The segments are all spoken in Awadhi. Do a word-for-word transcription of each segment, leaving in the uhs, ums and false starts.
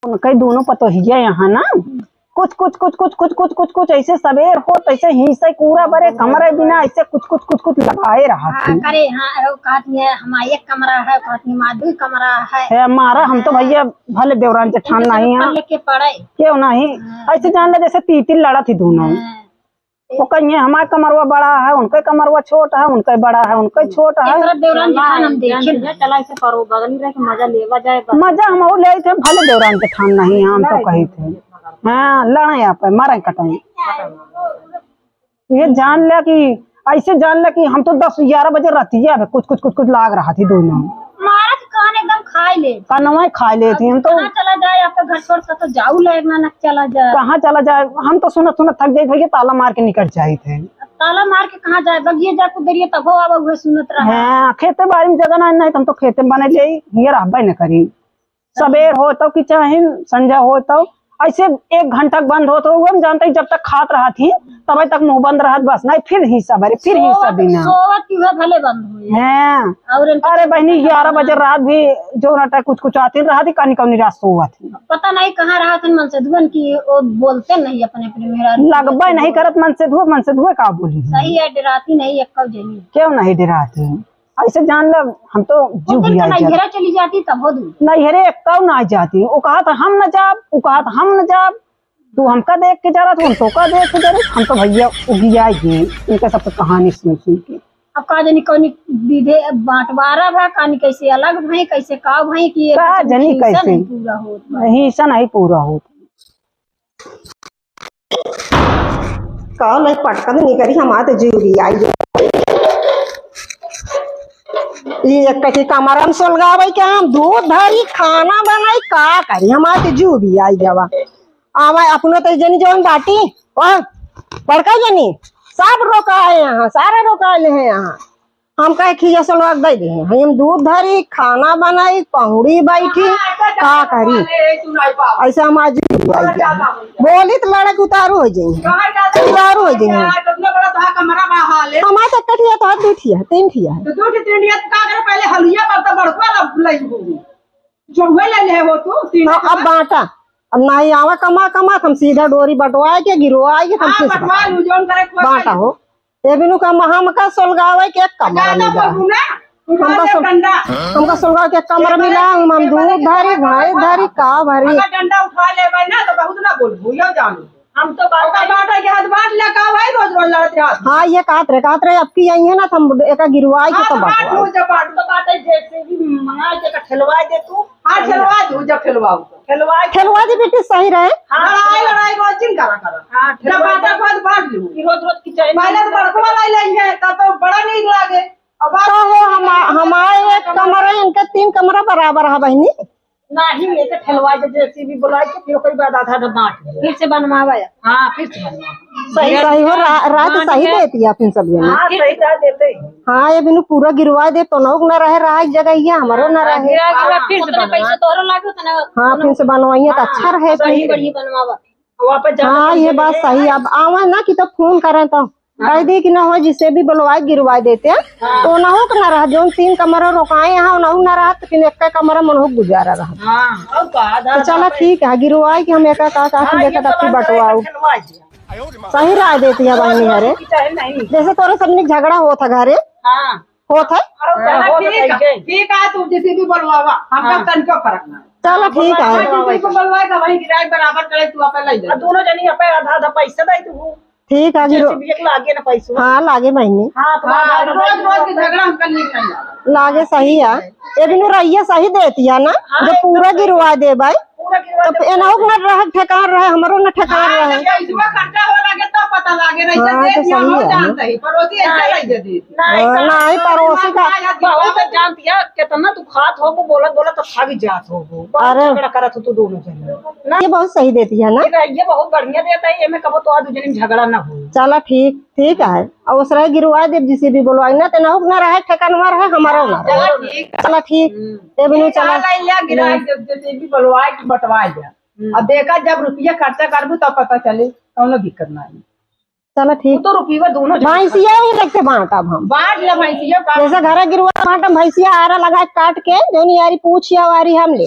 उनके दोनों पतोहिया यहाँ ना कुछ कुछ कुछ कुछ कुछ कुछ कुछ कुछ ऐसे सबेर हो तैसे ही से कूड़ा बरे कमरे बिना ऐसे कुछ कुछ कुछ कुछ लगाए रहा हाँ, थी। करे हाँ, वो कहती है, "हमारा एक कमरा है," कहती है, "हमारा दुई कमरा है।" है मारा, हम तो हाँ। भैया भले देवरान जेठान जैसे नहीं है। पल्ले के पड़े। क्यों नहीं? हाँ। ऐसे जान ले जैसे तीतिर लड़ा थी दोनों। हाँ। वो कहिए, "हमारा कमरवा बड़ा है, उनका कमरवा छोट है, उनका बड़ा है, उनका छोट है।" एक तरफ देवरान जेठान हम देखे ना। चला इसे परो बगल में रह के मजा लेवा जाए बस। मजा हम और ले थे, भले देवरान जेठान नहीं है, हम तो कही थे। हाँ, लड़े आप, मारे कटाई। ये जान ले कि, ऐसे जान ले कि हम तो दस ग्यारह बजे रहती है, कुछ, कुछ, कुछ, कुछ लाग रहा थी दोनों। मारा तो कान एकदम खाए ले। कानवा ही खाए ले थी हम तो। कहाँ चला जाए, आपका घर छोड़ के तो जाऊ लायक ना, ना चला जाए। कहाँ चला जाए, हम तो सुनत, सुनत थक जाए भैया, ताला मार के निकल जाए थे। अब ताला मार के कहाँ जाए, बगिए जा कुदरिए तब हो आवा हुए सुनत रहा। हाँ, खेते बाड़ी में जगह ना, नहीं तो हम तो खेते में बने ले, ये रहबे न करी। सबेर हो तो कि चाहे संझा हो तो ऐसे एक घंटा बंद होत हो, हम जानते ही जब तक खात रहत ही तब तक मुंह बंद रहत, बस नहीं फिर ही सबेरे, फिर ही सोवत, सब बिना। सोवत की हुआ भले बंद हुई। हैं। और इनका अरे बहनी, ग्यारह बजे रात भी जो नटा कुछ कुछ आती रहत ही, कानी कौनी रात सोवत ही। पता नहीं कहाँ रहत हन मनसेधुअन की, वो बोलते नहीं अपने अपने मेहरारू से। लगबे नहीं करत मनसेधुआ, मनसेधुआ का बोली। सही है, डराती नहीं एक जनी। क्यों नहीं डराती? ऐसे जान ले, हम तो जीव उनके भी तो आई जाती। नैहरे चली जाती तब हो दूर। नैहरे एक तो ना जाती, वो कहा था हम न जाब, वो कहा था हम न जाब। तू हमका देख के जा रहा, तू हम तो का देख के जा रहा, हम तो भैया उगिया गए इनका सबके कहानी सुन सुन के। अब का जानी कौनी विधे बांटवारा भा, कानी कैसे अलग भई, कैसे का भई कि ये का कुछ जानी हिस्सा कैसे? नहीं पूरा होत बा। हिस्सा नहीं पूरा होत। का नहीं पटकन नहीं करी, हमार तो जीव भी आई। ई एक कथी कमरा में सोलगावे के हम दूध धरी, खाना बनाई, का करी, हमार तो जीव भी आई जावा। आवा अपनो तो जनी जवन बाटी, वाह, बड़का जनी, सब रोका है यहाँ, सारे रोका ले हैं यहाँ। हम कहे खिया सोलवा दे दे हैं। हम दूध धरी, खाना बनाई, पहुड़ी बैठी, का करी? ऐसे हम आज बोली तो लड़क उतारू हो जाई, उतारू हो जाई। हमारे तो कठिया तो दू ठिया, तीन ठिया है। तो दू ठिया, तीन ठिया, तो का करे? पहले हलिया पर तो बड़का लग-, लग हो। जो हुए ले ले हो तू, तीन तो अब बांटा। अब नहीं आवा कमा कमा, हम सीधा डोरी बंटवाए के, गिरवाए के, हम हाँ, खींच बंटवा बांटा। लू, जौन करे खोज बांटा ले। हो। ए बिनु का हमका सोलगावे के एक कमरा ज्यादा मिला। बोलू ना, उठा हमका ले सोल-, डंडा। हमका सोलगावे के एक कमरा मिला, हम, हम दूध धरी, भाई धरी, का भरी। अगर डंडा उठा लेबे ना, तो बहुत ना बोलबू, यो जान। हम तो बात ओकर बांटे के हाथ बांट ले, का भाई रोज रोज लड़त रहत। हाँ, ये कहत रहे, कहत रहे, अब की आई है ना, तो हम एका गिरवाई के हाँ, तो तो बांट बंटवाओ। लो, जब बांट तो बात है, जैसे भी मंगा के का ठेलवा दे तू। हाँ, ठेलवा दो, जब ठेलवाओ तो। ठेलवा दे। ठेलवा दे बेटी, सही रहे। हाँ, लड़ाई, लड़ाई रोज दिन करा करा। हाँ, जब ठेलवा बांटे दे। के हाथ बांट लो। कि रोज रोज की चाय पहले तो बड़कवा लाई लेंगे, तब तो बड़ा नीक लागे। अब तो हो हम, हमारे एक कमरा, इनके तीन कमरा बराबर है बहनी। नहीं, ये तो ठेलवा दे, जेसीबी बुलाई के फिर ओकरी बाद आधा आधा बांट दे। फिर से बनवावा है। हाँ, फिर से बनवावा। सही, सही हो, रा-, रात बांट सही के। देती है फिर सब जने। हाँ, सही रात देते हैं। हाँ, ये बिनु पूरा गिरवा दे तो नौक न रहे, रहा एक जगह ये हमारो न हाँ, रहे। गिरा, गिरा, हाँ। फिर से उतने बनवा। पैसे तोहरो लागे, उतने हाँ, उतने फिर से बनवाइए तो हाँ, अच्छा रहे। सही बढ़िया बनवावा। वापस जाना हाँ, पड़ ये जाए। बात सही। अब आवा ना कि तो फोन करें तो हाँ। कह दी कि ना हो, जिसे भी बुलवाए गिरवाए देते हैं। हाँ। तो ना हो कि ना रहा, जोन तीन कमरा रोकाए यहाँ, ना हो ना रहा, तो फिर एक कमरा मन हो गुजारा रहा। हाँ, और का, आधा तो चला आधा ठीक है, गिरवाए कि हम एक का का हाँ, लेकर ये तब तो फिर बात है, बंटवाओ। खिलवा दिया। सही राय देती है बहनी घरे। चाहे नहीं। जैसे तोरे सबने झगड़ा होत है घरे। हाँ। होत है? और हाँ, चला होत ठीक है, है। ठीक है, तू जिसे भी बुलवावा, हमका हाँ। तनिको फर्क ना। चला ठीक है। हाँ, जिसे भी बुलवाए तो वही गिराए बराबर करे, तू अपन ले जा। और दोनों जनी अपन आधा आधा पैसा दे तू। ठीक है, जैसे गिरो-, भी एक लागे ना पैसा। हाँ, लागे बहनी। हाँ, तो हाँ, आधा आधा रोज पैसा रोज के झगड़ा हमका नीक नहीं लगा। लागे सही है। ए बिनु रहिया सही देती है ना, हाँ, जो एकदम पूरा सही। गिरवा दे भाई। पूरा गिरवा तो दे। एनहु के न रहे ठेकान रहे, हमरो न ठेकान हाँ, रहे। जब पैसवा खर्चा हो लगे तब पता लागे, नहीं तो हाँ, देख तो यहाँ सही हो है। जानते ही, पड़ोसी ऐसे हाँ। नहीं दे देती। नहीं, हाँ, कहाँ नहीं, तो पड़ोसी का दिमाग बहुत जानती है, कितना तू खात हो, वो बोलत बोलत तो खा भी जात हो, वो बहुत अरे। झगड़ा करत हो तू दोनों जने। ना, ये बहुत सही देती है ना? ये, ये बहुत बढ़िया देता है, ये में कबो तो आ दू जने में झगड़ा ना हो। चला ठीक, ठीक है। और उसरा गिरवा देब, जिसे भी बोलवाई ना, तो ना हो, ना रहे, ठेकानवा रहे, हमारा ना रहे। चला ठीक। चला ठीक। हम्म। ए बिनु ये चला। चला, ले लिया, गिरा हम्म। जब जैसे भी बोलवाए कि बंटवाए जा। हम्म। अब देखा, जब रुपया खर्चा करबू, तब पता चले, कौनो दिक्कत ना है। चला ठीक। वो तो रुपया दोनों जने भैंसिया ही रख के बांटब हम। बांट ले भैंसिया, बांट जैसे ले। घर गिरवा बांटब, भैंसिया आरा लगा काट के, जौन यारी पूछ या वारी हम ले।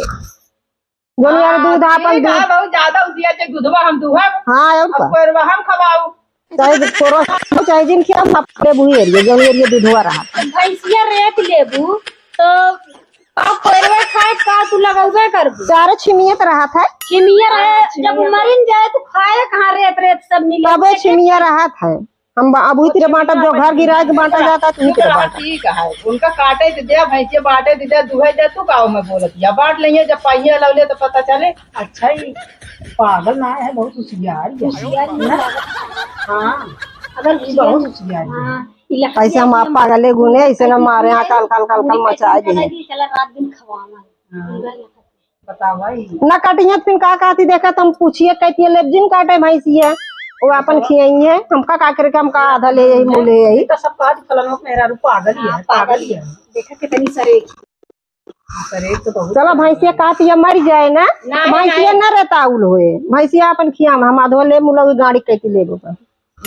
जौन यार हाँ, दूध आपन ठीक है, दूध। बहुत ज्यादा उसिया जे दूधवा हम दूहब। हाँ, और अब का? कोरवा हम खवाऊ। चाहे कोरवा, चाहे जिन खियाओ, हम अपने बुही एरिया, जौन एरिया दूधवा रहा। भैंसिया रेत लेबू, तो अब कोरवा खाए का तू लगौबे करबू? चारो छिमियत रहा था। छिमिया रहे, हाँ, जब छिमिया। मरिन जाए तो खाए कहाँ रेत, रेत सब मिले। तबे छिमिया रहा था। हम बा-, अब वही तेरे बांटब, जो घर गिराए के बांटा जाता, तू ही चुप तेरे रहा, बांटा। ठीक है, उनका काटे दे दे, भैंसिया बांटे दे दे, दूहे दे, तू गाँव में बोलत या बांट लेंगे, जब पाइए लगले तो पता चले। अच्छा, ये पागल ना है, बहुत होशियार है। होशियार है ना? हाँ, अगर ये बहुत होशियार है। हाँ, ये ऐसे हम आप पागले गुने, ऐसे ना मारे, हाँ, काल, काल, काल, काल मचाए दे। चला रात दिन खवावा। हाँ। बताओ भाई। ना कटिया फिर का कहती, देखा तुम पूछिए, कहती है, "लेब जिन काटे भैंसिया, वो अपन खियाई है, हमका का करे के, हमका आधा ले यही, मुँह ले यही।" तो सब कहा कि फलाना मेहरारू पागल ही है, हाँ, पागल ही है। देखा कितनी सरे। सरे तो बहुत चलो भैंसिया कहती है, मर जाए ना, नहीं, भैंसिया नहीं। ना रहता उल होए, भैंसिया अपन खिया में हम आधो ले मुँह लगी गाड़ी कहती लेबो का।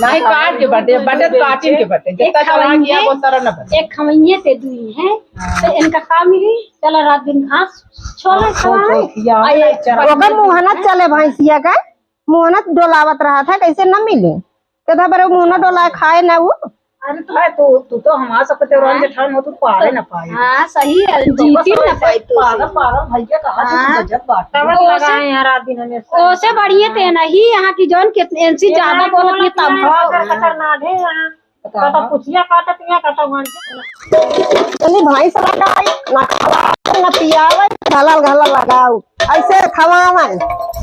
नहीं, काट के बटे, बटे तो काटिन के बटे। जितना चला गया, वो तरह न बटे। एक खवैये ते दुई हैं, हाँ। तो इनका का मिली? चला रात दिन घास छोला हाँ, खवाए। छोला खिया, आ, ये चरा ओकर मुँहना चले भैंसिया का, मुँहना डोलावत रहा था, कैसे न मिले? कहता, "बरे, मुँहना डोलाए खाए ना वो।" अरे तो है, तू, तू तो हमार सबके देवरान हाँ। जेठान हो, तू पारे ना पाए। हाँ, सही है, तो जीती बस ना वैसे पाए तू। पागल, पागल भैया कहा तू हाँ। गजब बात है। तब ओसे लगाए हैं रात दिन हमेशा। ओसे बढ़िया ते नहीं, यहाँ की जौन कितने इनसे ये ज्यादा ना बोलत बोलत ये तब है, हो। खतरनाक है यहाँ। बताओ। कतो पुछिया काटत यहाँ, कतो वहाँ। चली भाई सब लगाई, ना खवावे, ना पियावे, घाला घाला लगाऊ। ऐसे खवावे,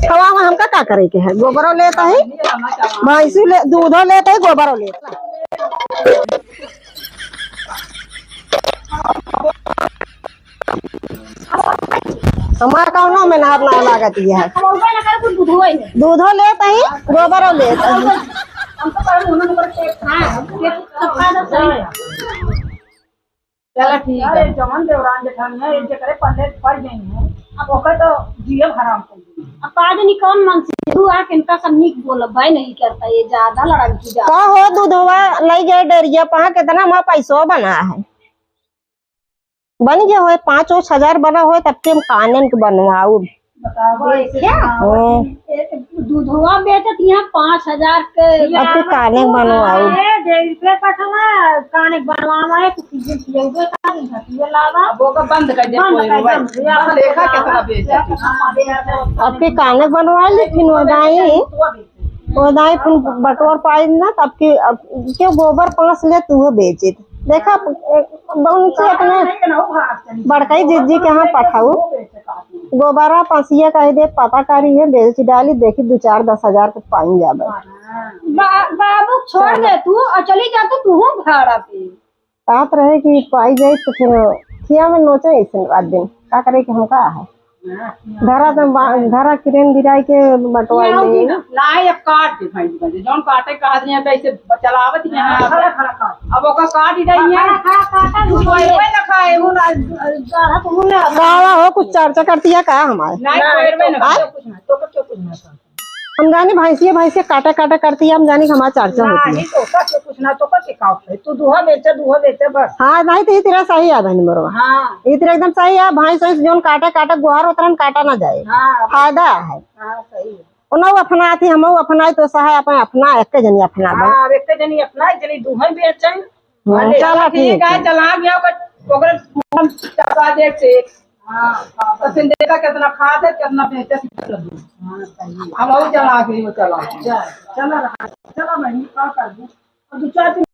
खवावे हमका का करे के है? गोबरो लेत ही, भैंसू ले, दूधो लेत ही, गोबरो लेत ही। हमार कौनो में नाप ना लागत है। खवावे ना कर, कुछ दूधो है। दूधो लेत ही, गोबरो लेत ही। हम तो कर, उन्होंने कर के खाए, हम तो ये तो खा दो, सही है। चला ठीक है। अरे जवन देवरान जेठानी है, एक जकरे पल्ले पड़ गई है, अब ओकर तो जियल हराम कर दी। अब का जानी कौन मन से तू आ किनका सब नीक बोलब, भाई नहीं करता, ये ज्यादा लड़ाई की जा। का हो दूधवा लई गए डेरिया पहा, कितना मा पैसो बना है? बन गया होए, पाँच ओछ हजार बना होए, तब के हम कानन के बनवाऊ। बतावा, ऐसे देखा? हाँ। एक दूधवा बेचत यहाँ पाँच हजार के। अब के काने बनवाऊ। ए, डेढ़ रुपये का थवा, काने बनवावा है, तो किसी खियौबे का, नहीं खियौबे लावा। अब ओका बंद कर दे, बंद कोई कर दे, रुआ। बंद कर दे। देखा कितना बेचत है। अब के काने बनवा लेकिन वो दाई, वो दाई फिर बटोर पाई ना, तब के, अब के गोबर पास ले तू बेचित। देखा, ए, बहुत से अपने बड़कई जिज्जी के यहाँ पठाऊ। गोबरा पसिया कह दे, पता करी है, बेच डाली, देखी दो चार दस हजार के पाइन जाबे। बा-, बाबू छोड़ दे तू और चली जा तो तू भाड़ा पे। कहत रहे कि पाई जाई तो फिर खिया में नोचे ऐसे रात दिन। का करे कि हमका है? घरा तो बा-, घरा किरेन गिराई के बंटवाई ले। ना, अब काट दे भैंस का, जौन काटे कहा दिया तो ऐसे चलावत ही हैं। खड़ा, खड़ा काट। अब ओका काट ही रही है। खड़ा, खड़ा काटा, तू कोई ना खाए, वो ना, कावा हो, कुछ चर्चा करती है का हमारे? नहीं, कोई ना, कुछ ना, तो कुछ ना। हम जानी भैंसिया, भैंसिया काटा, काटा करती है, हम जानी हमारा चर्चा होती है। नहीं, तो ओका के कुछ ना, तो ओका के का होता है? तू दूहा बेचे, दूहा बेचे बस। हाँ, नहीं तो ये तेरा सही है बहन मोरवा। हाँ। ये तेरा एकदम सही है, भैंस वैंस जौन काटा, काटा, गुहार उतरन काटा ना जाए। हाँ। फायदा है। हाँ, सही है। उन्हों अपना थी, हम अपना तो सहाय अपन अपना, एक जनी अपना बा। हाँ, अब एक जनी अपना, एक जनी दूहा बेचे। हाँ, भले। चला ठीक है, ठीक है। चला गया, ओकर, ओकर चपा देख से। हाँ, हाँ, तो फिर देखा कितना खात है, कितना बेचत है। हाँ, सही है। हम और चला के वो चला। चल, चला रहा, चला बहनी, का कर दूँ? और दो चार दिन